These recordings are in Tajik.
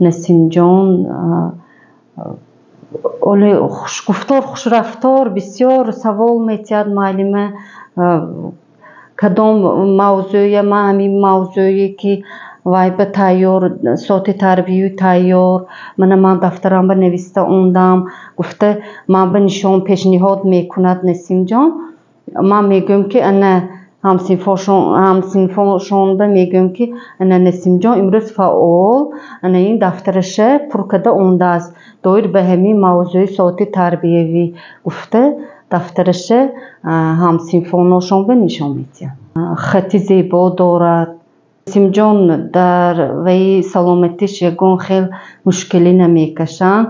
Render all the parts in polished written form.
Насимҷон оле хушгуфтор, хушрафтор, бисёр савол метиҳад муаллима, кадом мавзӯя, ман ҳамин мавзӯе ки вай ба тайёр, соати тарбиявӣ тайёр, мана ман дафтарамба нависта ондам, гуфта ман ба нишон пешниҳод мекунад Насимҷон. Ман мегӯям ки ана ҳамсинфошонба мегӯям ки ана Насимҷон имрӯз фаъол, ана ин дафтараша пур карда ондааст доир ба ҳамин мавзӯи соати тарбиявӣ, гуфта дафтараша ҳамсинфоношонба нишон медиҳам. Хати зебо дорад. Насимҷон дар ваи саломатиш ягон хел мушкилӣ намекашанд.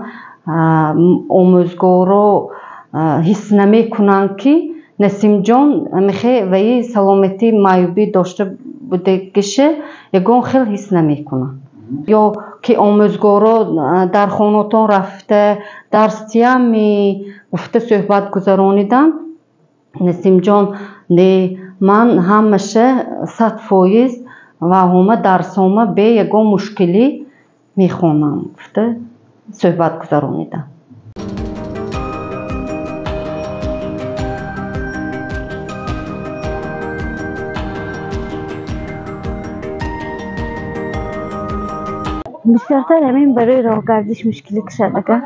Омӯзгоро ҳис намекунанд ки Насимҷон мехе ваи саломатӣ маъюбӣ дошта будагиша ягон хел ҳис намекунанд. Ё ки омӯзгоро дар хонатон рафта дарс тиями гуфта суҳбат гузарониданд. Насимҷон не, ман ҳамаша 100% ва ҳома дарсома бе ягон мушкилӣ мехонам, гуфта суҳбат гузаронидам. Бисёртар ҳамин барои роҳгардиш мушкилӣ кушад, агар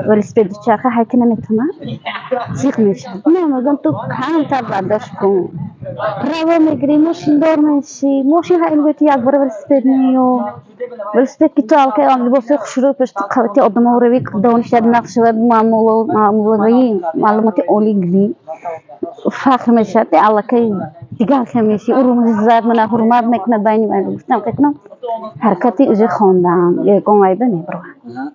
велосипед дучарха ҳайки наметавонад, зиқ мешавад. Не, мегӯям ту камтар бардошт кун, право мегирӣ, мошиндор мешӣ, мошин ҳай мегӯяд ту якбора велосипед меё, велосипед ки ту алкай либосҳои хушрӯ пӯшти қавати одамо равӣ, донишат нақш шавад, маъмулавии маълумоти олӣ гирӣ, фахр мешавад, аллакай дигар хел мешӣ, ӯро зад мана ҳурмат мекунад байни мардум. Гуфтам кунам ҳаракати уже хондам, ягон айба мебарад.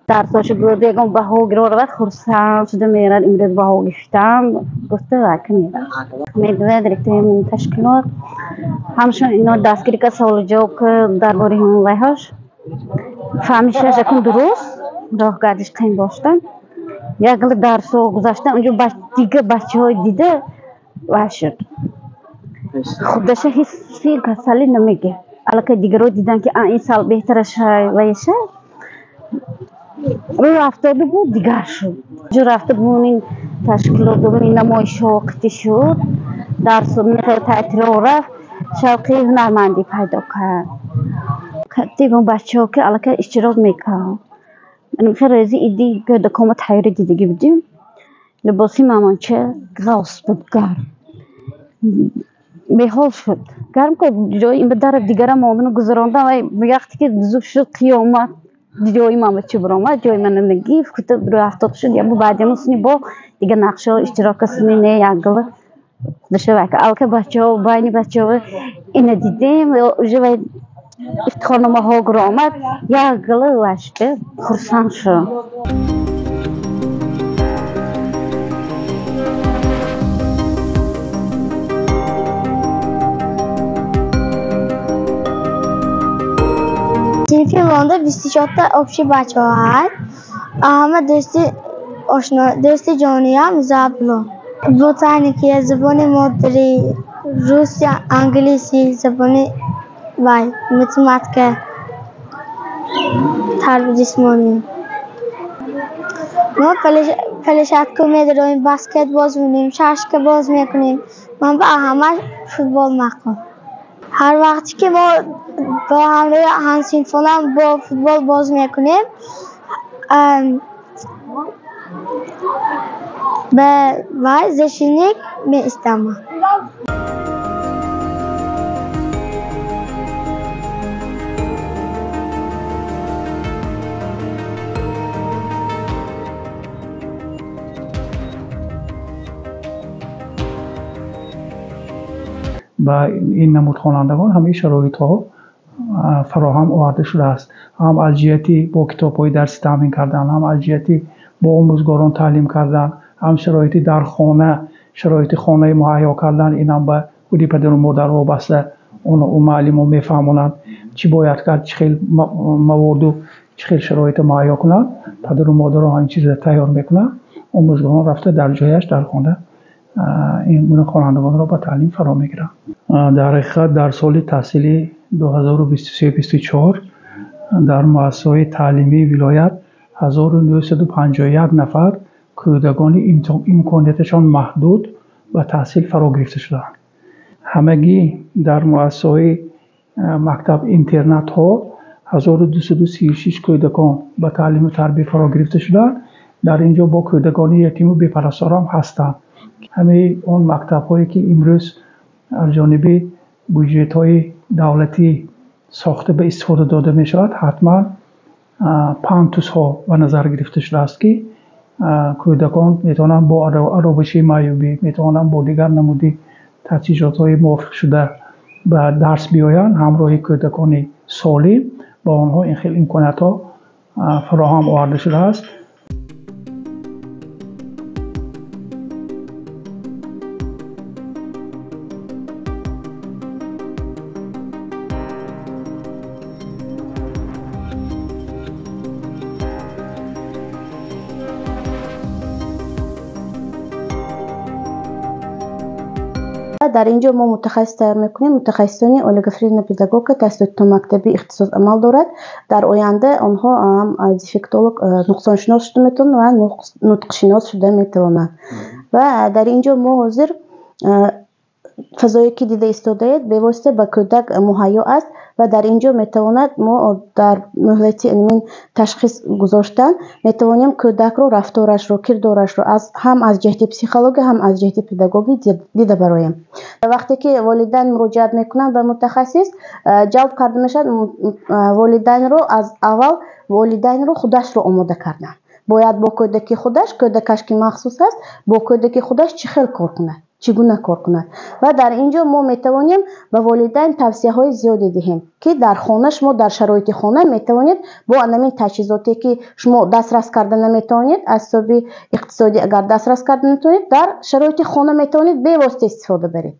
Дарсошо гӯяд, ягон баҳо гиро равад, хурсанд шуда мерад, имрӯз баҳо гирифтам, гуфта вака мерад. Медояд директори ташкилот, ҳамчун ино дастгирӣ кард, саволу ҷавоб кард дар бораи ҳамон вайҳош. Фаҳмишаш акун дуруст, роҳгардиш қиин бошта. Як гала дарсо гузаштан, унҷо дигар бачаҳои дида вай шуд. Худаша ҳисси касалӣ намегирд. Аллакай дигарро дидан ки ин сал беҳтарашай вайша. Рӯ рафтоду буд, дигар шуд. Ҷо рафта бун ин ташкилот ин намоишҳо қитӣ шуд. Дарсу таътило рафт, шавқи ҳунармандӣ пайдо кард. Қати бачаҳо ки аллакай иштирок мекард. Хеле рӯзи иди кӯдакома тайёрӣ дидагӣ будем. Либоси мамонча ғафс буд, гарм. Беҳол шуд. Гарм ку ҷои ин дар дигара мондану гузарондам, вай вақте ки зуд шуд қиёмат, ҷои мама чӣ баромад, ҷои мана нагифт, кута рӯ афтод шуд. Ябу баъдему сини бо дигар нақшаҳо иштирок касини не якгала душавака. Алка бачаҳо, байни бачаҳо ина дидем, уже вай ифтихорномаҳо гуро омад, якгала вай шуд, хурсанд шуд. Синфи монда 24-та общий бачаҳо ҳаст. Ҳама дӯсти ошно, дӯсти ҷониям Забло. Ботаники, забони модарӣ, русия, англисӣ, забони вай, математика, тарби ҷисмонӣ. Мо площадку медароем, баскет боз мекунем, шашка боз мекунем. Ман ба ҳама футбол маъқул. Ҳар вақте ки мо бо ҳамроҳи ҳамсинфонам бо футбол боз мекунем, ба вай защитник меистам. Ба ин намуд хонандагон ҳамаи шароитҳо фароҳам оварда шудааст, ҳам аз ҷиҳати бо китобҳои дарсӣ таъмин кардан, ҳам аз ҷиҳати бо омӯзгорон таълим кардан, ҳам шароити дар хона, шароити хонаи муҳайё кардан. Ин ҳам ба худи падару модар вобаста, муаллимо мефаҳмонанд чӣ бояд кард, чӣ хел маводу чӣ хел шароитро муҳайё кунанд. Падару модаро ҳамин чизро тайёр мекунанд, омӯзгорон рафта дар ҷояш дар хона ин гуна хонандагонро ба таълим фаро мегиранд. Дар ҳақиқат дар соли таҳсили 2023-24 Дар муассисаҳои таълимии вилоят 1951 нафар кӯдакони имконияташон маҳдуд ба таҳсил фаро гирифта шудаанд. Ҳамагӣ дар муассисаҳои мактаб-интернатҳо 1236 кӯдакон ба таълиму тарбия фаро гирифта шудаанд. Дар ин ҷо бо кӯдакони ятиму бепарастор ҳам ҳастанд. Ҳамаи он мактабҳое ки имрӯз аз ҷониби буҷетҳои давлатӣ сохта ба истифода дода мешавад, ҳатман пандусҳо ба назар гирифта шудааст, ки кӯдакон метавонанд бо аробачаи маъюбӣ, метавонанд бо дигар намуди таҷҳизотҳои мувофиқшуда ба дарс биёянд. Ҳамроҳи кӯдакони солим ба онҳо ин хел имкониятҳо фароҳам оварда шудааст. Дар ин ҷо мо мутахассис тайёр мекунем. Мутахассисони олигофренопедагогика таҳсилоти томактабӣ ихтисос амал дорад. Дар оянда онҳо ҳам дефектолог, нуқсоншинос шуда метавонанд ва нутқшинос шуда метавонанд. Ва дар ин ҷо мо ҳозир фазое ки дида истодаед, бевосита ба кӯдак муҳайё аст ва дар ин ҷо метавонад мо дар муҳлати ин ташхис гузоштан метавонем кӯдакро, рафторашро, кирдорашро ҳам аз ҷиҳати психология, ҳам аз ҷиҳати педагогӣ дида бароем. Вақте ки волидайн муроҷиат мекунанд ба мутахассис, ҷалб карда мешавад волидайнро. Аз аввал волидайнро худашро омода кардан бояд бо кӯдаки худаш, кӯдакаш ки махсус аст, бо кӯдаки худаш чӣ хел кор кунад, чӣ гуна кор кунад. Ва дар ин ҷо мо метавонем ба волидайн тавсияҳои зиёде диҳем, ки дар хона шумо дар шароити хона метавонед бо анамин таҷҳизоте ки шумо дастрас карда наметавонед, аз ҳисоби иқтисодӣ агар дастрас карда наметавонед, дар шароити хона метавонед бевосита истифода баред.